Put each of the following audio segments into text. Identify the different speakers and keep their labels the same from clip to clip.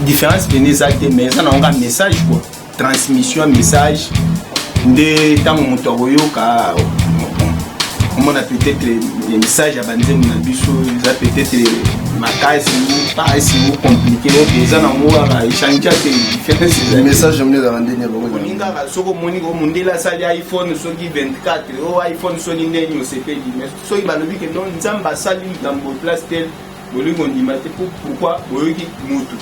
Speaker 1: Différence pene eza te, mais eza nango kaka message quoi, transmission ya message nde ntango moto akoyoka omona peut-être message ya banzembo na biso eza peut-être makasi ou pasi ou compliqué. Ok, eza nango kaka échange te, différence eza.
Speaker 2: Message yango ezalaka ndenge ya bango?
Speaker 1: Olingaka soki omoni ko mondele asali iPhone soki 24 o iPhone soki ndeni, osepeli. Mais soki balobi ke non, Nzambe asali likambo place tel, bolingi kondima te. Pourquoi? Boyoki motu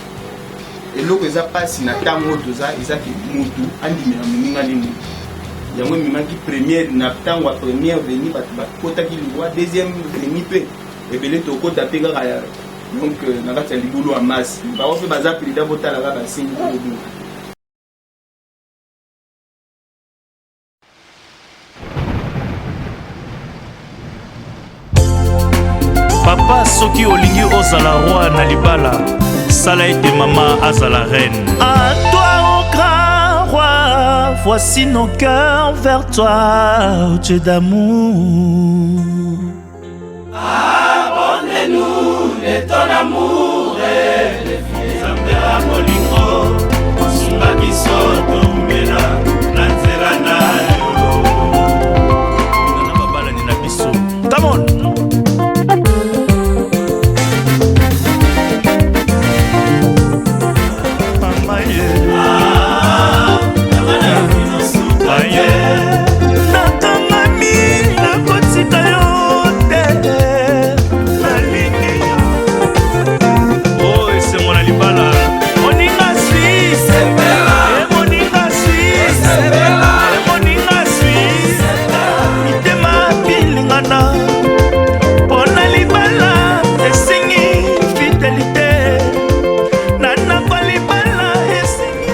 Speaker 1: eloko eza mpasi na ntango oyo toza, eza ke motu andimela moninga nde motu. Yango ememaki première na ntango ya première venue, bato bakotaki liwa. Deuxième venue mpe ebele tokota mpe kaka ya donc na kati ya libulu ya masi. Bango mpe baza prida, botalaka basengi tokobunga.
Speaker 3: Papa, soki olingi ozala roi na libala, sala ete mama azala reine. À toi, ô grand roi, voici nos cœurs vers toi, Dieu d'amour.
Speaker 4: Abonde-nous de ton amour et de
Speaker 3: Nzambe ya bolingo, sunga biso toumela na nzela na yo na babalani na biso. Come on! Mama ye. Aye. Nakangami, nakotika yo te, nalingi yo. O esengo na libala, moninga Suisse, e moninga Suisse, e moninga Suisse, mitema bilingana mpo na libala esengi fidélité na ndako ya libala esengi.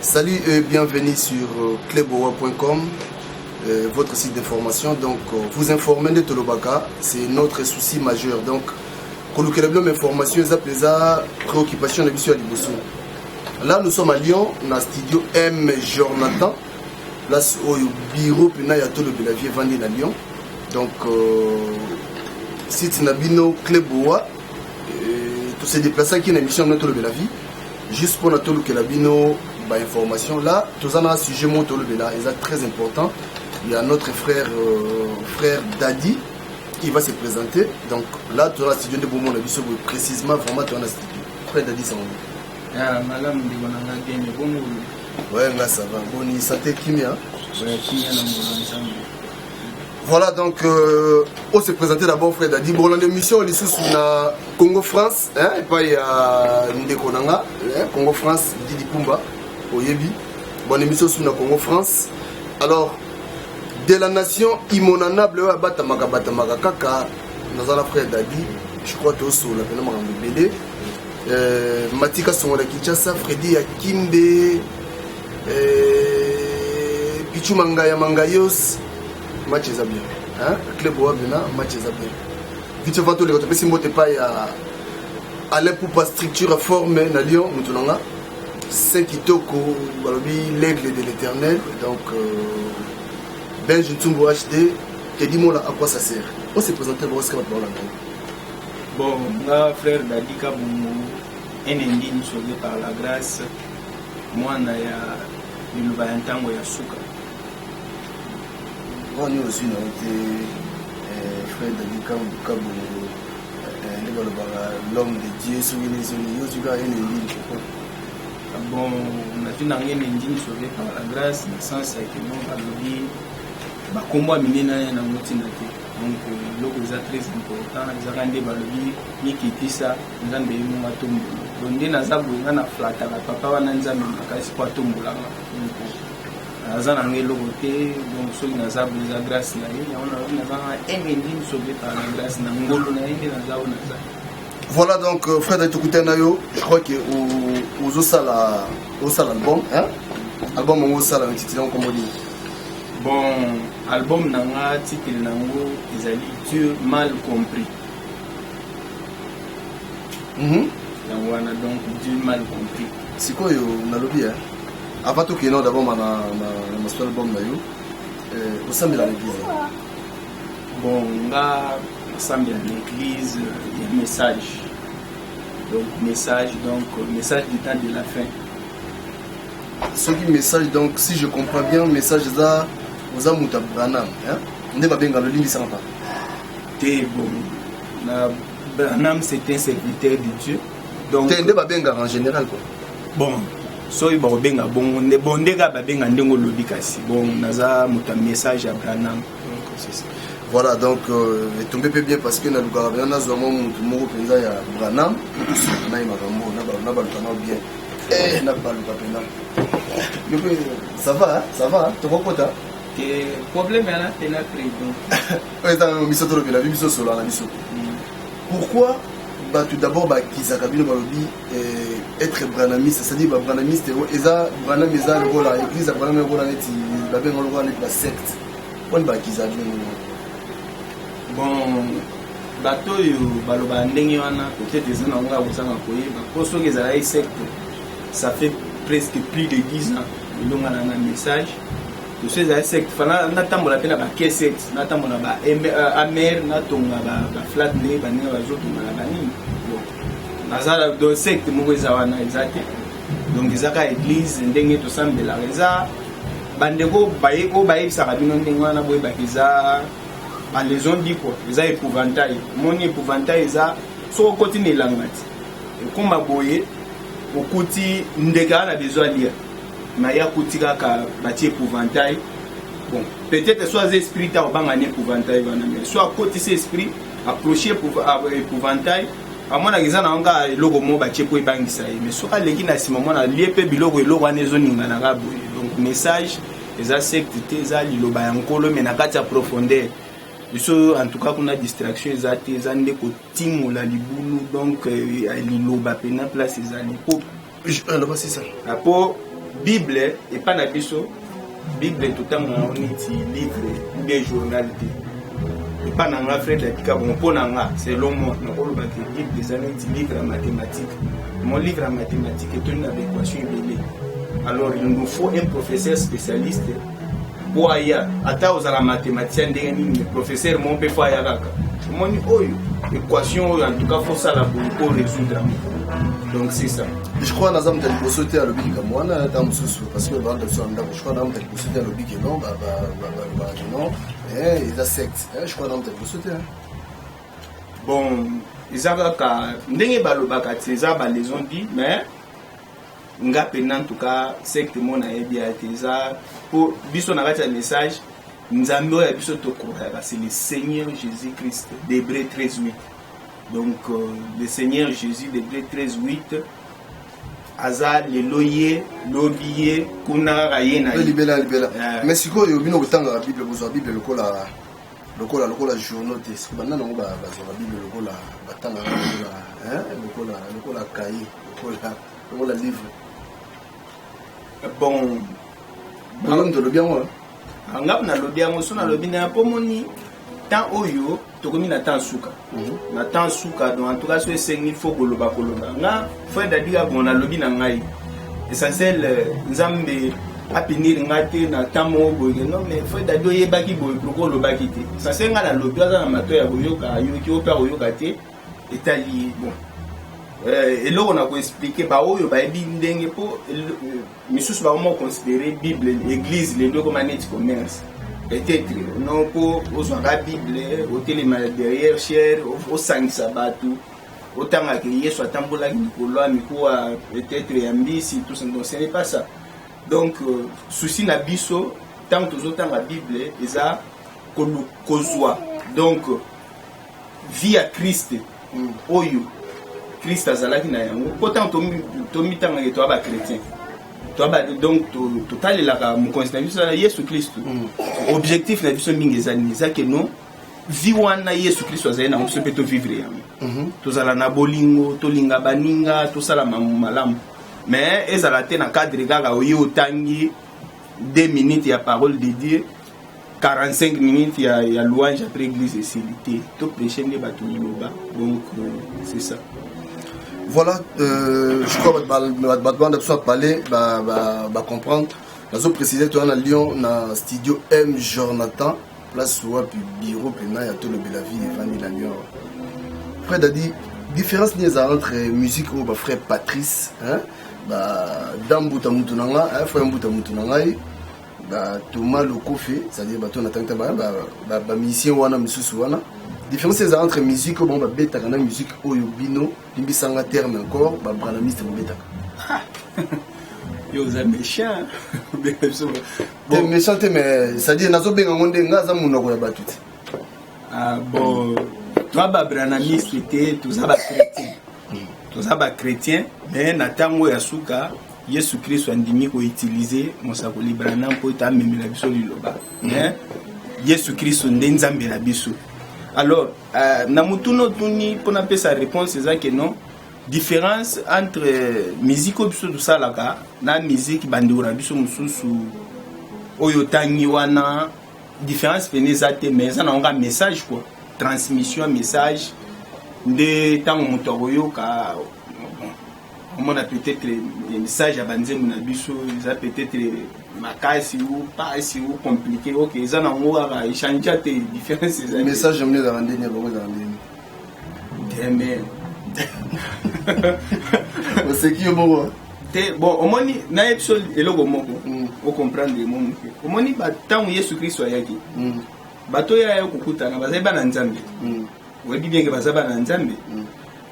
Speaker 2: Salut et bienvenue sur cleboa.com, votre site d'information. Donc, vous informer de tolobaka, c'est notre souci majeur. Donc, kolukela bino information eza mpenza préoccupation na biso ya liboso. Là, nous sommes à Lyon, na studio M Jonathan, place oyo bureau mpena ya Tolobela Vie evandi na Lyon. Donc, site na bino Cleboa, tose déplaçaki na émission na Tolobela Vie juste mpona tolukela bino bainformation. Là, toza na sujet moko tolobela, eza très important. Il y a notre frère, frère Dadi, qui va se présenter. Donc là, toza na studio nde bomona biso boye précisément, vraiment toza na studio. Frère Dadi, sango?
Speaker 1: Ah, malamu ndeko na nga Gene, bongo?
Speaker 2: Ouais, nga ça va. Boni santé, kimia?
Speaker 1: Ouais, kimia na ngolo Nzambe.
Speaker 2: Voilà, donc on se présentait d'abord, frère Dadi. Bon, l'émission lisusu na Congo France, hein, epai ya ndeko na nga, hein, Congo France, Didi Pumba, oyebi. Bon, émission sous na Congo France. Alors, de la nation imonanable oyo abatamaka batamaka kaka, naza na frère Dadi, je crois tosola mpena makambo ebele. Matika Songola Kinshasa, Freddy Akimbe, Pichu Mangaya Mangayos, match eza bien. Hein? Club oyo mpena match eza bien. Vite fait toleka, topesi mbote epai ya Alain Poupa, structure forme na Lyon, moto na nga Saint Kitoko, balobi l'aigle de l'Éternel. Donc Benj Ntsumbu HD, Teddy Mola, à quoi ça sert? On s'est présenté, bosika bato baolanda.
Speaker 1: Bon, nga frère Dadi Kabongo, un indigne sauvé par la grâce, mwana ya liloba ya ntango ya suka.
Speaker 2: Wani ozwi na yo te, frère Dadi Kabongo, nde balobaka l'homme de Dieu, soki nini soki yo ozwi kaka un indigne, pourquoi?
Speaker 1: Bon, nazwi na ngai un indigne sauvé par la grâce na sens ya ke non, balobi bakombo ya minene aya nango ntina te. Donc eloko eza très important ezaka nde balobi mikitisa, Nzambe ye mongo atombola. Donc nde naza boye, nga na flataka papa wana Nzambe makasi mpo atombolanga. Donc naza na ngai eloko te. Donc soki naza boye, eza grâce na ye. Yango nalobi naza nga un indigne sauvé par la grâce, na ngolu na ye nde naza oyo naza.
Speaker 2: Voilà, donc frère tokutana na yo, je crois que ozosala, osala album, hein? Album yango osala, intitulé yango kombo nini?
Speaker 1: Bon, album na nga, titre nango ezali Dieu mal compris. Yango wana, donc Dieu mal compris.
Speaker 2: Sikoyo nalobi, avant tokende d'abord na masolo album na yo, osambela na église?
Speaker 1: Bon, nga nasambela na église ya Message, donc Message, donc Message du temps de la fin.
Speaker 2: Soki Message, donc si je comprends bien, Message eza, oza moto ya Branham, nde babengaka, lolingisanga pa?
Speaker 1: Te, bon, na Branham, c'est un serviteur de Dieu, donc
Speaker 2: Te, nde babengaka en général quoi.
Speaker 1: Bon, soki bakobenga bongo nde, bon, nde kaka babenga ndenge olobi, kasi bon, naza moto ya Message ya Branham, donc c'est ça.
Speaker 2: Voilà, donc etombe mpe bien parce que nalukaka mpenza nazwa mwa motu moko mpenza ya Branham na ye, makambo na baluka nao bien, na baluka mpenza yo mpe. Ça va, ça va, tokokota.
Speaker 1: Te, problème yana pena président.
Speaker 2: Oyo eza biso tolobela biso, solola na biso. Pourquoi bato d'abord bakizaka bino, balobi être branhamiste, c'est-à-dire babranhamiste eza, Branham eza lokola église ya Branham, lokola neti babenga lokola neti basecte, mponi bakizaka bino?
Speaker 1: Bon, bato oyo balobaka ndenge wana, peut-être eza na ngo ya kozanga koyeba, mpo soki ezalaki secte, ça fait presque plus de 10 ans elongana na Message. Toso ezali secte, fana natambola mpe na bakeset, natambola ba Hummer, natonga baflat nde bandenge bazotonga na banini. Bon, naza donc secte moko eza wana eza te, donc eza kaka église ndenge tosambelaka. Eza bandeko oyo bayebisaka bino ndenge wana, boyebaka eza balaison di quoi, eza épouvantail. Omoni, épouvantail eza soki okoti na elanga ti ekóma boye, okuti ndeke aza na besoin alia, ma ye akuti kaka batie épouvantail. Bon, peut-être so aza esprit te, akobanga na épouvantail wana, mais so akotisi esprit, approche épouvantail, amonaka eza na ngo kaka eloko moko batie mpo ebangisa ye. Mais soki aleki na nsima, mwana alie mpe biloko, eloko wana ezoninganaka boye. Donc Message eza secte te, eza liloba ya Nkolo, mais na kati ya profondeur. Biso en tout cas kuna distraction eza te, eza nde kotimola libulu, donc liloba pena place ezali po
Speaker 2: Loba, c'est ça.
Speaker 1: Po Bible epa na biso, Bible totanga yango neti livre ou bien journal te. Epa na nga, frère Atika, bon, mpo na nga, selon moi, nakoloba ke Bible eza neti livre ya mathématique. Mon livre ya mathématique etondi na baéquation ebele, alors il nous faut un professeur spécialiste po aya. Ata ozala mathématicien ndenge nini, mais professeur mo mpe faut aya kaka, omoni oyo équation oyo, en tout cas faut sala boye po résoudre yango. Donc c'est ça.
Speaker 2: Je crois naza moto ya liboso te alobi likambo wana. Ata mosusu parce que balanda biso na ndako, je crois naza moto ya liboso te alobi ke non, balobaka non, eza secte. Je crois naza moto ya liboso te.
Speaker 1: Bon, eza kaka ndenge balobaka ti, eza balaison di, mais nga mpenza, en tout cas, secte mo nayebi ya te. Eza po biso na kati ya Message, Nzambe oyo ya biso tocroyaka, c'est le Seigneur Jésus Christ d'Hébreu 13 8. Donc le Seigneur Jésus d'Hébreu 13 8 aza lelo ye, lobi ye, kuna kaka ye na ye.
Speaker 2: Libela libela. Mais sikoyo bino kotangaka Bible, bozwa Bible lokola journaux te. Siko banda nango bazwaka Bible lokola batangaka lokola cahier, lokola livre.
Speaker 1: Bon.
Speaker 2: Oyo moto olobi yango.
Speaker 1: Nga nalobi yango, so nalobi na mpo moni temps oyo tokomi na temps suka, na temps suka. Donc en tout cas, so esengi faut koloba koloba. Nga frère Dadika, bon, nalobi na ngai essentiel, Nzambe apunir nga te na temps moko boye. Non, mais frère Dadi, oyebaki boye, pourquoi olobaki te? Essentiel, nga nalobi, aza na mato ya koyoka, ayoki, oyo mpe akoyoka te, etali. Bon, eloko na koexpliquer, baoyo bayebi ndenge mpo misusu bakoma koconsidérer Bible, église lelo ekoma neti commerce. Peut-être non, mpo ozwaka Bible, otelema derrière chaire, osangisa bato, otangaka Yesu atambolaki likolo ya mikuwa, peut-être ya mbisi, tout ça. Donc ce n'est pas ça. Donc souci na biso ntango tozotanga Bible eza kozwa donc vie ya Christ, oyo Christ azalaki na yango. Mpo ntango tomitangaka toya bachrétien, donc totalelaka mokonzi na biso Yesu Kristu. Objectif na biso mingi eza nini? Eza ke non. Vie wana Yesu Kristo azali nango, biso mpe tovivre yango. Tozala na bolingo, tolinga baninga, tosala malamu, mais ezala te na cadre kaka oye otangi 2 minutes ya parole de Dieu, 45 minutes ya louange, après église esili te. Toprêche nde bato liloba. Donc c'est ça.
Speaker 2: Voilà, je crois bato banda biso apale bacomprendre. Nazoprécise, toza na Lyon, na studio M Jonathan, place wapi bureau mpena ya Tolobela Vie evandi na Lyon. Frère Dadi, différence nini ezala entre musique oyo bafrère Patrice, hein, badambuta mutu na nga, frère Mbuta mutu na ngai, bathomas Lokofe, c'est-à-dire bato na tangi ta bamusicien wana misusu wana, différence ezala entre musique oyo bango babetaka na musique oyo bino, limbisanga terme encore, babranhamiste bobetaka?
Speaker 1: Yo oza méchant.
Speaker 2: Te, méchant te, mais c'est-à-dire nazobenga yango nde nga aza monoko ya bato te.
Speaker 1: Ah, bon, toza babranhamiste te, toza bachrétien, toza bachrétien. Mais na ntango ya suka, Yesu Kristo andimi koutiliser mosakoli Branham mpo ete amemela biso liloba, mais Yesu Kristo nde Nzambe na biso. Alors na motuna otuni, mpo napesa réponse, eza ke non, différence entre musique oyo biso tosalaka na musique bandeko na biso mosusu oyo otangi wana, différence pene eza te, mais eza nango ka message quoi, transmission message nde. Ntango moto akoyoka, omona peut-être message ya banzembo na biso eza peut-être makasi ou pasi ou compliqué. Ok, eza nango kaka échange te, différence eza.
Speaker 2: Message yango ezala ndeni, ya bango ezala ndeni?
Speaker 1: Te, mais
Speaker 2: Oseki yo moko.
Speaker 1: Te, bon, omoni, nayebi so eloko moko, ocomprendre mo moke. Omoni, ntango Yesu Kristo ayaki, bato oyo aya kokutana bazali bana Nzambe. Oyebi bien ke baza bana Nzambe,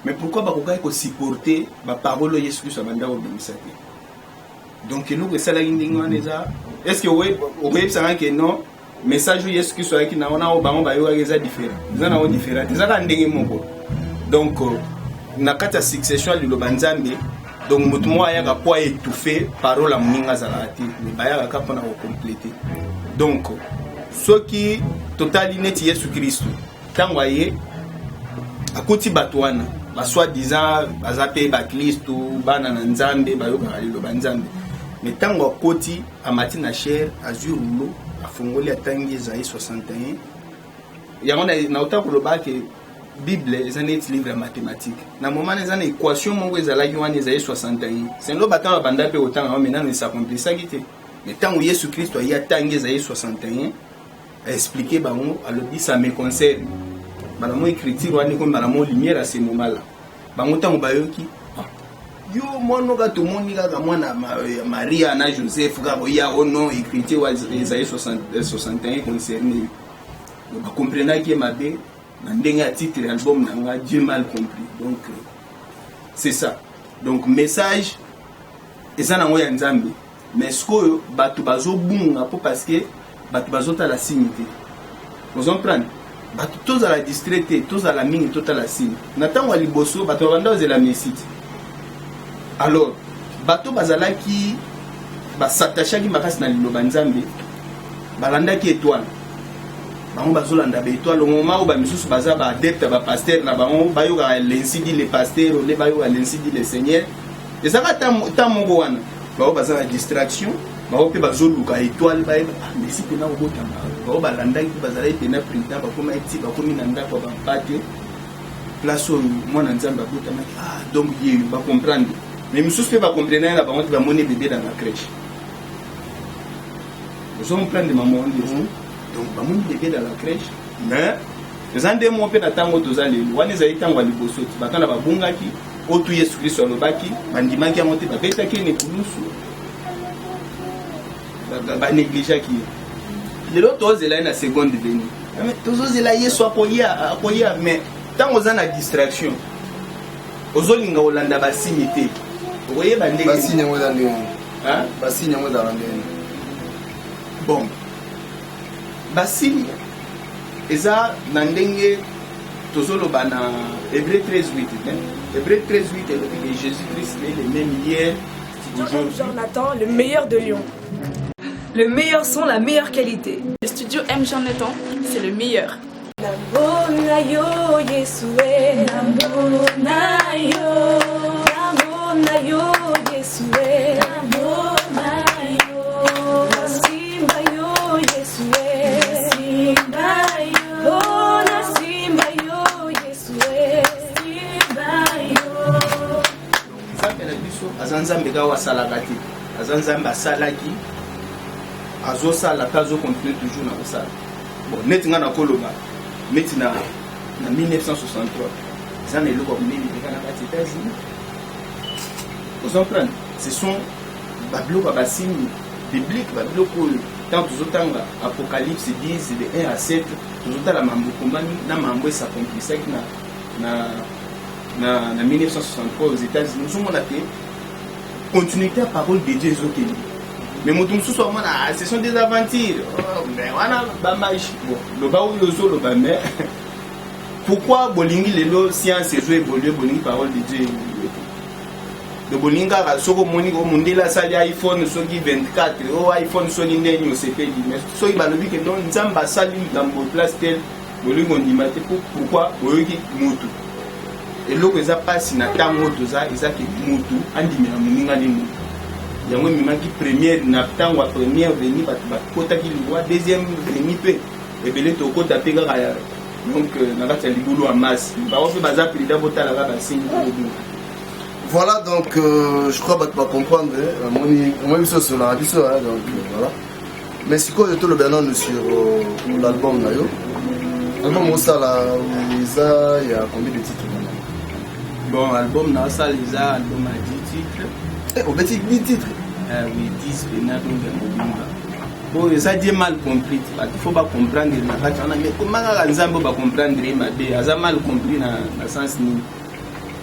Speaker 1: mais pourquoi bakokaki kosupporter baparole oyo Yesu Kristo abanda kobimisa te? Donc eloko esalaki ndenge wana eza, est ce que okoyebisanga ke non, message oyo Yesu Kristo ayaki na wana, oyo bango bayokaki, eza différent? Eza nango différent te, eza kaka ndenge moko. Donc na kati ya succession ya liloba Nzambe, donc moto moko ayaka mpo aétouffe parole ya moninga azalaka te, mais bayaka kaka mpona kocompléter. Donc soki totali neti Yesu Kristo, ntango aye akuti bato wana basoi-disant baza mpe baklisto, bana na Nzambe, bayokaka liloba Nzambe, mais ntango akoti, amati na chaire, azwi rouleau, afongoli, atangi Esaïe 61. Yango nauta koloba ke Bible eza neti livre ya mathématique. Na moment eza na équation moko ezalaki wana, ezali 61. Sendo bato babanda mpe kotanga yango, mai nano esakomplisaki te. Mais ntango Yesu Kristo aye, atangi Esaïe 61, aexpliquer bango, alobi: "Ça me concerne." Bala mo écriture wana ekomi bala mo lumière. À ce moment là, bango ntango bayoki: "Ah, yo mwana oka tomoni kaka mwana ya Maria na Joseph kaka oya o non, écriture wa Esaïe 61 concerné yo." Bakomprenaki ye mabe na ndenge ya titre ya album na nga, Dieu mal compris. Donc c'est ça. Donc message eza nango ya Nzambe, mais sikoyo bato bazobunga mpo parce que bato bazotala signe te. Ozomprendre, bato tozala distrait te, tozala mingi totala signe. Na ntango ya liboso, bato babanda kozela Messie te. Alors bato bazalaki basatachaki makasi na liloba Nzambe, balandaki étoile. Bango bazolanda baétoile ngoma oyo, bamisusu baza baadepte ya bapasteur na bango, bayokaka "L'ainsi dit le pasteur" ole bayoka "L'ainsi dit le Seigneur". Ezalaka ta moko wana, bango baza na distraction, bango mpe bazoluka étoile, bayeba: "Ah, Messie mpena kobotama." Bango balandaki mpe bazalaki mpena président, bakoma eti bakomi na ndako ya bampate, place oyo mwana Nzambe abotamaki. Ah, donc ye bacomprendre, mais misusu mpe bacomprendre ye na bango te. Bamoni bébé dans la crèche. Ozomprendre mama wana? Donc bamoni bébé dans la crèche, mais eza nde mo mpe na ntango toza lelo wana, ezali ntango ya liboso ti bato na babungaki oyo tu Yesu Kristo alobaki, bandimaki yango te, babetaki ye na ekulusu, banégligeaki ye. Lelo tozela ye na seconde venue, tozozela Yesu akoya, akoya. Mais ntango oza na distraction, ozolinga kolanda basigne te, okoyeba ndenge
Speaker 2: Basigne yango eza ndenge?
Speaker 1: Hein?
Speaker 2: Basigne yango ezala ndenge?
Speaker 1: Bon, basigne eza na ndenge tozoloba na Hébreu 13 8, hein? Hébreu 13 8 elobi que Jésus Christ est le même hier, aujourd'hui.
Speaker 5: Jonathan, le meilleur de Lyon. Le meilleur son, la meilleure qualité.
Speaker 6: Le studio M. Jonathan, c'est le meilleur.
Speaker 5: Namona yo Yesu e, namona yo, namona yo Yesu e, namona yo, nasimba yo Yesu e, nasimba yo, oh nasimba yo Yesu e, simba yo.
Speaker 1: Nzambe na biso aza Nzambe kaka oyo asalaka te, aza Nzambe asalaki, azosala mpe azocontinue toujours na kosala. Bon, neti ngai nakoloba neti na 1963 eza na eloko ya monene eleka na kati États-Unis. Ozo comprendre? Ce sont babiloko ya basigne biblique, babiloko oyo ntango tozotanga Apocalypse 10 de 1 à 7, tozotala mambo ekomami na mambo esakomplisaki na 1963 aux États-Unis. Ozomona te continuité ya parole de Dieu ezokende. Mais moto mosusu amona, ah, ce sont des aventures. Oh, mais wana bamagie. Bon, loba oyo ozoloba, mais pourquoi bolingi lelo science ezo évolue, bolingi parole de Dieu évolue te? Donc bolingi kaka soki omoni ko mondele asali iPhone soki 24, o iPhone soki ndeni, osepeli. Mais soki balobi ke non, Nzambe asali likambo place tel, bolingi kondima te. Pourquoi? Boyoki motu. Eloko eza mpasi na ntango oyo toza, eza ke motu andimela moninga nde motu. Yango ememaki première na ntango ya première venue, bato bakotaki liwa. Deuxième venue mpe ebele tokota mpe kaka ya donc na kati ya libulu ya masse. Bango mpe baza prida, botalaka basingi tokobunga.
Speaker 2: Voilà, donc je crois que tu vas comprendre, hein, amoni biso solaka biso, hein, donc voilà. Mais sikoyo tolobela nanu sur l'album na yo. Album osala eza ya combien de titres?
Speaker 1: Bon, album na osala eza album ya 10 titres.
Speaker 2: Eh, obeti 10 titres?
Speaker 1: Oui, 10 pena, donc ya mobimba. Bon, eza bien mal compris. Bato faut bacomprendre na kati wana, mais koma kaka Nzambe oyo bacomprendre ye mabe, aza mal compris na sens nini.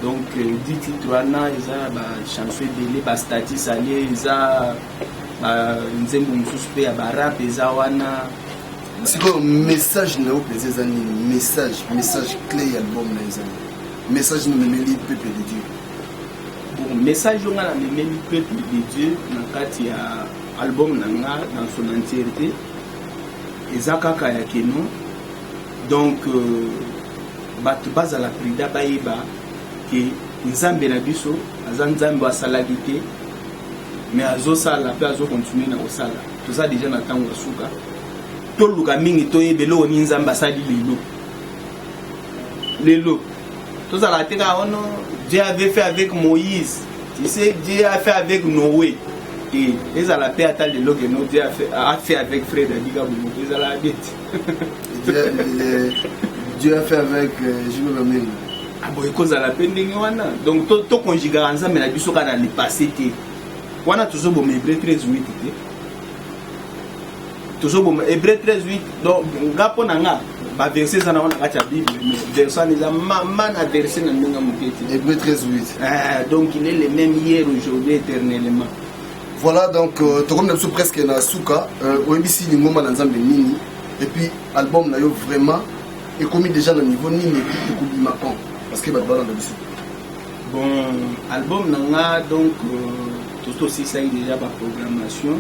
Speaker 1: Donc 10 titres wana eza bachanson ebele, bastati sale, eza banzembo mosusu mpe ya barap eza wana.
Speaker 2: Sikoyo message na yo mpenza eza nini? Message clé ya album na eza nini? Message nini omemeli peuple de Dieu?
Speaker 1: Bon, message oyo nga namemeli peuple de Dieu na kati ya album na nga dans son entièreté eza kaka ya keno donc bato bazala prida, bayeba ke Nzambe na biso aza Nzambe oyo asalaki te, mais azosala mpe azokontinue na kosala. Toza deja na ntango ya suka. Toluka mingi toyeba eloko nini Nzambe asali lelo. Lelo tozalaka te kaka ono Dieu avait fait avec Moïse, tu sais, Dieu a fait avec Noé te. Ezala mpe ata lelo ke no Dieu a fait avec frère Dadika Bomoko, ezala bien
Speaker 2: te. Dieu a fait avec Jimmy Bamene.
Speaker 1: Ah bon, ekozala mpe ndenge wana. Donc tokonjugaka Nzambe na biso kaka na le passé te. Wana tozoboma Hébreu 13 8 te, tozoboma Hébreu 13 8. Donc nga, mpo na nga, baverset eza nango na kati ya Bible, mais verset wana eza ma na verset na ndenge ya moke te.
Speaker 2: Hébreu 13 8.
Speaker 1: Ah, donc il est le même hier, aujourd'hui, éternellement.
Speaker 2: Voilà, donc tokomi na biso presque na suka. Oyebisi lingomba na Nzambe nini? Et puis album na yo vraiment ekomi déjà na niveau nini? Et puis ekobima quand? Parce que bato balanda biso.
Speaker 1: Bon, album na nga, donc tosisaki déjà baprogrammation,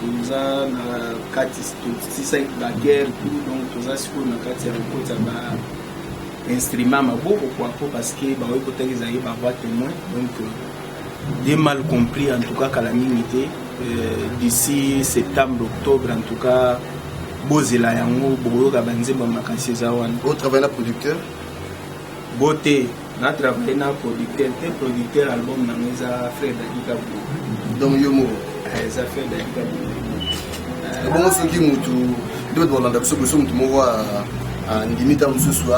Speaker 1: toza na kati, tosisaki baguerre tout. Donc toza sikoyo na kati ya kokota ba instrument maboko quoi, po parce que baoyi kotaki ezalaki bavoix témoin. Donc bien mal compris, en tout cas kala mingi te, d'ici septembre, octobre en tout cas, bozela yango, bokoyoka banzembo ya makasi eza wana.
Speaker 2: Otravaille na producteur?
Speaker 1: Bo te, na travaille na producteur te. Producteur album nango eza frère Dadi Kabu.
Speaker 2: Donc yo moko?
Speaker 1: Eza frère Dadi Kabu.
Speaker 2: Bongo soki mutu nde bato balanda biso, biso mutu moko andimi ta mosusu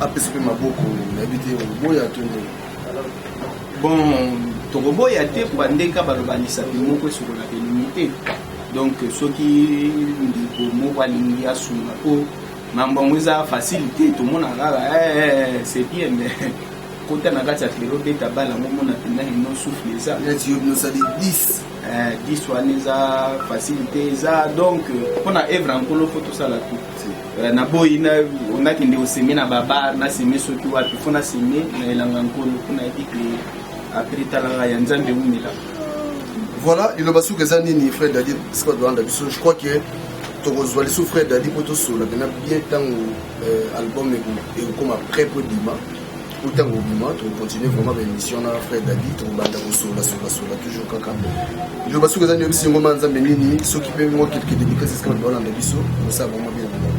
Speaker 2: apesa mpe maboko, nayebi te, oboya to ndenge?
Speaker 1: Bon, tokoboya te kwa ndenge baloba lisapi moko esokolaka elongi te. Donc soki ndeko moko alingi asunga, mpo mambo yango eza facile te, tomona kaka c'est bien, mais kota na kati ya terrain, obeta bale yango, omona mpenza eno souffle eza.
Speaker 2: Neti yo bino osali 10.
Speaker 1: 10 wana eza facile te. Eza donc mpona œuvre ya Nkolo, faut tosala tout. Naboyi nakende koseme na babar, naseme soki wapi, faut naseme na elanga Nkolo, mpo nayebi ke après talaka ya Nzambe ewumela.
Speaker 2: Voilà, liloba suka eza nini, frère Dadi? Sika bato balanda biso, je crois que Tokozwa lisusu frère Dadi mpo tosolola mpena bien ntango album ekokoma prêt mpo ebima po ntango obima. Tokocontinue vraiment baémission na frère Dadi, tokobanda kosolola solola solola toujours kaka. Liloba soki eza nini, oyebisi ngoma ya Nzambe nini, soki mpe mwa quelque dédicace esika bato balanda biso, kosala vraiment bien na bango.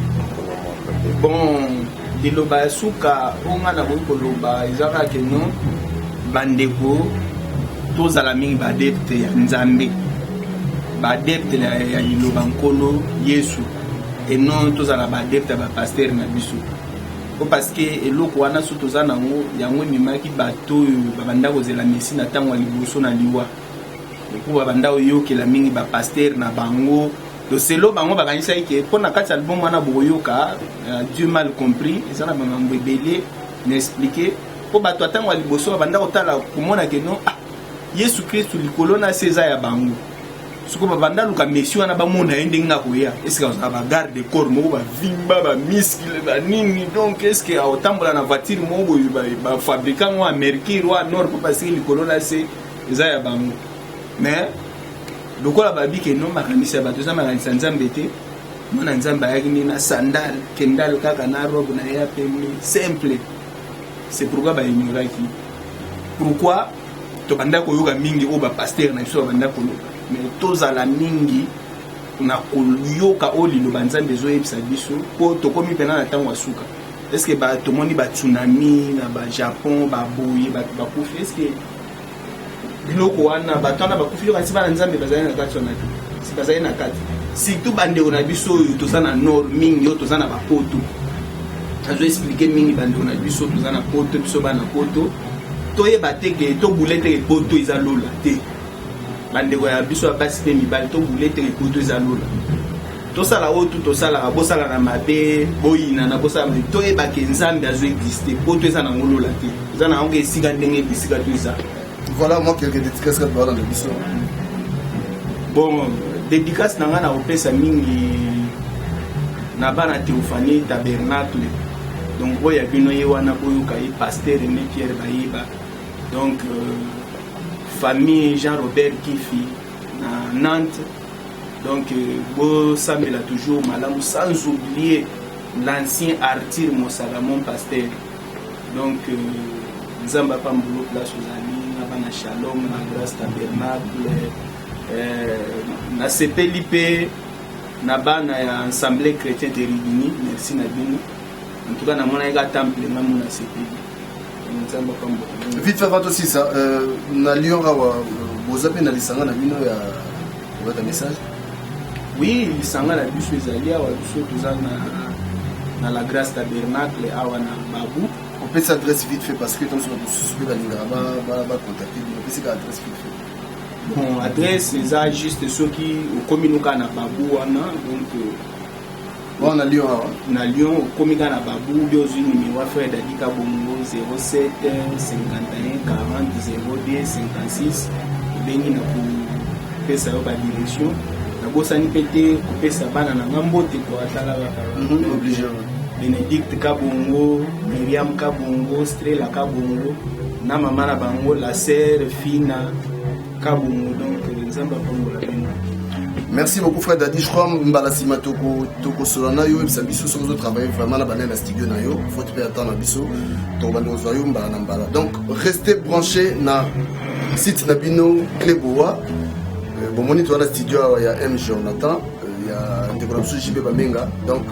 Speaker 1: Bon, liloba ya suka oyo ngai nakoki koloba eza kaka ke non, bandeko, tozala mingi baadepte ya Nzambe, baadepte ya liloba Nkolo Yesu, et non tozala baadepte ya bapasteur na biso po parce que eloko wana so toza nango, yango ememaki bato oyo babanda kozela Messie na ntango ya liboso na liwa, po babanda koyokela mingi bapasteur na bango. Selo bango bakanisaki ke mpo na kati ya album wana bokoyoka Dieu mal compris, eza na bamambo ebele na expliquer mpo bato ya ntango ya liboso babanda kotala komona ke non, ah, Yesu Kristu likolo na se eza ya bango. Sikoyo babanda luka Messie wana, bamona ye ndenge akoya, eske azala bagarde corps moko bavimba, bamuscle, banini, donc est-ce akotambola na voiture moko boye bafabrika yango ya mercure wa nord, mpo parce que likolo na se eza ya bango. Mais lokola babi ke no, makanisi ya bato eza makanisi ya Nzambe te, mwana Nzambe ayaki nde na sandale kendale kaka na robe na ye ya pembe simple. C'est pourquoi baignoraki, pourquoi tobanda koyoka mingi oyo bapasteur na biso babanda koloba. Mais tozala mingi na koyoka oyo liloba Nzambe ezoyebisa biso, mpo tokomi mpena na ntango ya suka. Est-ce tomoni batsunami na bajapon, baboye, bato bakufi? Est-ce biloko wana, bato wana bakufi, yoka nti bana Nzambe bazali na kati wana te? Si bazali na kati, surtout bandeko na biso oyo toza na nord mingi, oyo toza na bapoto, azo expliquer mingi bandeko na biso toza na poto, biso bana poto, toyeba te ke tobule te ke poto eza lola te. Bandeko ya biso ya basi mpe mibali, tobule te ke poto eza lola. Tosala oyo tu tosalaka, bosala na mabe, boyinana, bosala, toyeba ke Nzambe azo existe. Poto eza nango lola te, eza na yango esika ndenge bisika to eza.
Speaker 2: Voilà, moi quelques dédicaces kaka balanda biso.
Speaker 1: Bon, dédicace na ngai na kopesa mingi na bana Théophanie Tabernacle, donc oyo ya bino ye wana, boyoka ye, pasteur Aimé Pierre Bayeba, donc famille Jean Robert Kifi na Nantes. Donc bosambela toujours malamu, sans oublier l'ancien Arthur Mosala, mon pasteur. Donc Nzambe apambolo place ozali na bana Shalom na Grâce Tabernacle. Nasepeli mpe na bana ya Assemblée chrétien de Rigini, merci na bino. En tout cas namonaki ka temple nga mo, nasepeli. Nzambe apambola.
Speaker 2: Vite fait, avant tosisa, na Lyon awa boza mpe na lisanga na bino ya kobata message?
Speaker 1: Oui, lisanga na biso ezali awa, biso toza na la Grâce Tabernacle awa na Babu.
Speaker 2: Opesi adresse vite fait, parce que ntango soki mosusu mpe balingaka bacontacte bino, opesika adresse vite fait.
Speaker 1: Bon, adresse eza juste soki okomi noka na Babu wana, donc
Speaker 2: wana na Lyon awa.
Speaker 1: Na Lyon, okomi kaka na Babu, bi ozwi numéro ya frère Dadi Kabongo, 07 51 40 02 56, obengi na kopesa yo badirection. Nabosani mpe te kopesa bana na nga mbote ko atala kaka.
Speaker 2: Obligé.
Speaker 1: Bénédicte Kabongo, Miriam Kabongo, Strela Kabongo na mama na bango, la sœur Fina Kabongo. Donc Nzambe apambola bino.
Speaker 2: Merci beaucoup, frère Dadi. Je crois mbala nsima tokosola na yo, oyebisa biso soki ozotravaille vraiment na banene na studio na yo. Faut mpe ata na biso tokobanda kozwa yo mbala na mbala. Donc restez branché na site na bino Cleboa. Bomoni toza na studio awa ya M Jonathan, ya ndeko na biso JB Bamenga. Donc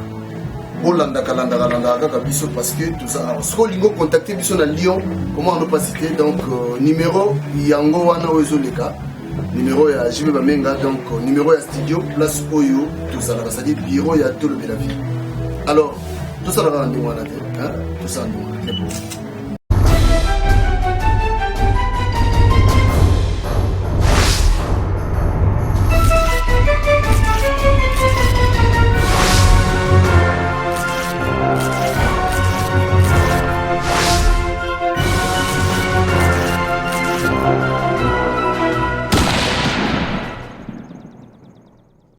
Speaker 2: bolandaka, landaka, landaka kaka biso, parce que toza awa. Soki olingi ocontacte biso na Lyon, comment on pas citer, donc numéro yango wana oyo ezoleka, numéro ya JB Bamenga, donc numéro ya studio, place oyo tozalaka, c'est-à-dire bureau ya Tolobela Vie. Alors tosalaka na ndenge wana te, tosala ndenge wana te.